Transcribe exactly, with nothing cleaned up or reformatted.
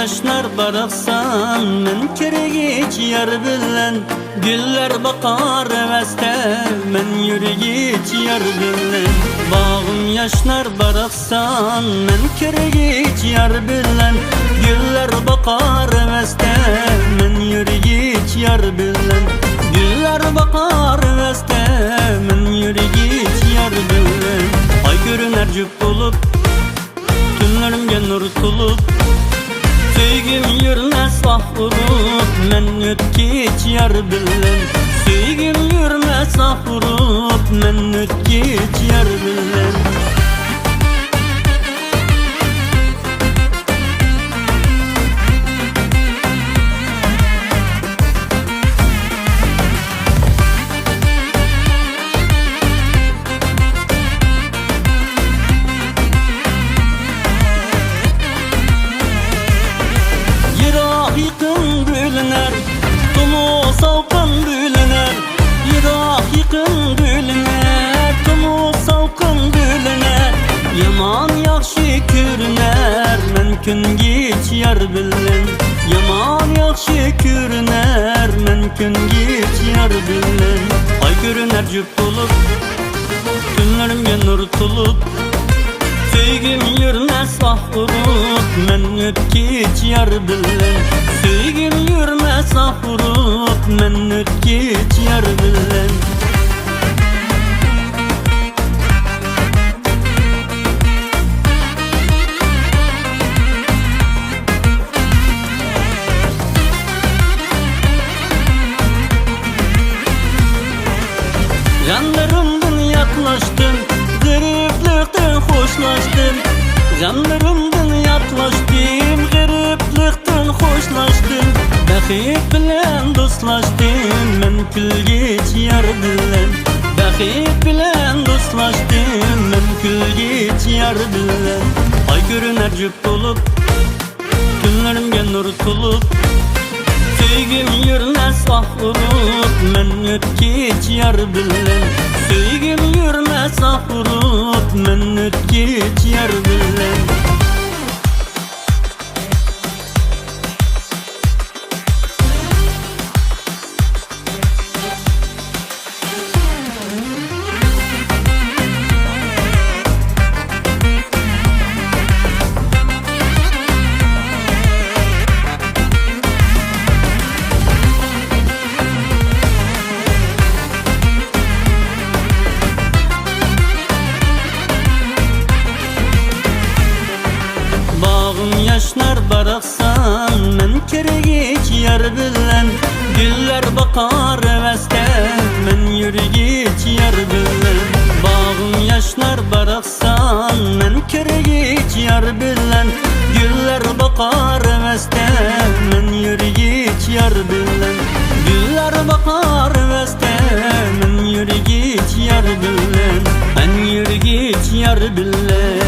ياشنار باراقسان، مەن كىرگۈچ يار بىلەن. گۈللەر باقار ھەۋەستە، مەن يۈرگۈچ يار بىلەن. باغىم ياشنار باراقسان، مەن كىرگۈچ يار بىلەن. گۈللەر باقار ھەۋەستە، مەن يۈرگۈچ يار بىلەن. گۈللەر باقار ھەۋەستە، مەن يۈرگۈچ يار بىلەن. ئاي كۆرۈنەر جۈپ بولۇپ، تۈنلىرىمگە نۇر تولۇپ، سۆيگۈم يۈرمەس ئاھ ئۇرۇپ، مەن ئۆتكۈچ يار بىلەن. سۆيگۈم يۈرمەس ئاھ ئۇرۇپ، مەن ئۆتكۈچ يار بىلەن. يىراق يېقىن بۆلۈنەر، تومۇز سالقىن بۆلۈنەر. يىراق يېقىن بۆلۈنەر، تومۇز سالقىن بۆلۈنەر. يامان ياخشى كۆرۈنەر، مەن كۈنگۈچ يار بىلەن. يامان ياخشى كۆرۈنەر، مەن كۈنگۈچ يار بىلەن. ئاي كۆرۈنەر جۈپ بولۇپ، تۈنلىرىمگە نۇر تولۇپ، سۆيگۈم يۈرمەس ئاھ ئۇرۇپ، مەن ئۆتكۈچ يار بىلەن. سۆيگۈم يۈرمەس ئاھ ئۇرۇپ، مەن ئۆتكۈچ يار بىلەن. غەملىرىمدىن ياتلاشتىم، غېرىبلىقتىن خوشلاشتىم. غەملىرىمدىن ياتلاشتىم، غېرىبلىقتىن خوشلاشتىم. بەخت بىلەن دوستلاشتىم مەن كۈلگۈچ يار بىلەن. بەخت بىلەن دوستلاشتىم مەن كۈلگۈچ يار بىلەن. ئاي كۆرۈنەر جۈپ بولۇپ، تۈنلىرىمگە نۇر تولۇپ، سۆيگۈم يۈرمەس ئاھ ئۇرۇپ، مەن ئۆتكۈچ يار بىلەن. سۆيگۈم يۈرمەس ئاھ ئۇرۇپ، مەن ئۆتكۈچ يار بىلەن. باغىم ياشنار باراقسان، مەن كىرگۈچ يار بىلەن. گۈللەر باقار ھەۋەستە، مەن يۈرگۈچ يار بىلەن. باغىم ياشنار باراقسان، مەن كىرگۈچ يار بىلەن. گۈللەر باقار ھەۋەستە، مەن يۈرگۈچ يار بىلەن. گۈللەر باقار ھەۋەستە، مەن يۈرگۈچ يار بىلەن. مەن يۈرگۈچ يار بىلەن.